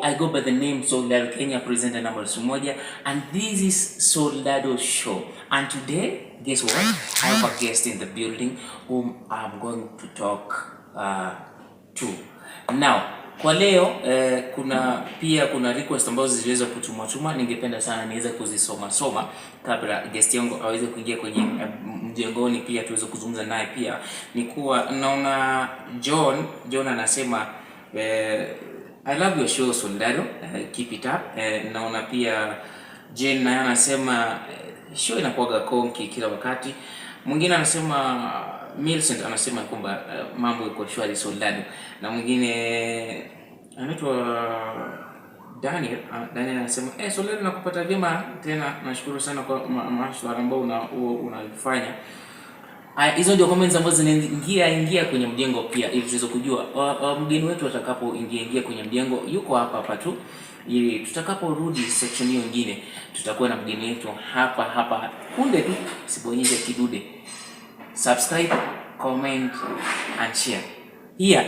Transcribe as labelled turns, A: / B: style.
A: I go by the name Soldado Kenya, presenter number 1, and this is Soldado Show. And today, guess what? I have a guest in the building whom I'm going to talk to. Now, kwa leo kuna pia kuna request ambazo ziliweza kutumwa tuma, ningependa sana niweze kuzisoma soma kabla guest yangu aweze kuingia kwenye mjengoni, pia tuweze kuzungumza naye pia. Ni kuwa naona John anasema "I love your show, Soldado, keep it up." Naona pia Jane naye anasema show inakuwaga konki kila wakati. Mwingine anasema, Millicent anasema kwamba mambo iko shwari, Soldado, na mwingine anaitwa Daniel. Daniel anasema, "Soldado, nakupata vyema tena, nashukuru sana kwa maswala ambayo unafanya." Aya, hizo ndio comments ambazo zinaingia ingia kwenye mjengo pia, ili tuweze kujua mgeni wetu atakapoingia ingia kwenye mjengo, yuko hapa hapa tu, ili tutakaporudi section hiyo nyingine tutakuwa na mgeni wetu hapa hapa punde tu. Sibonyeze kidude, subscribe, comment and share. Here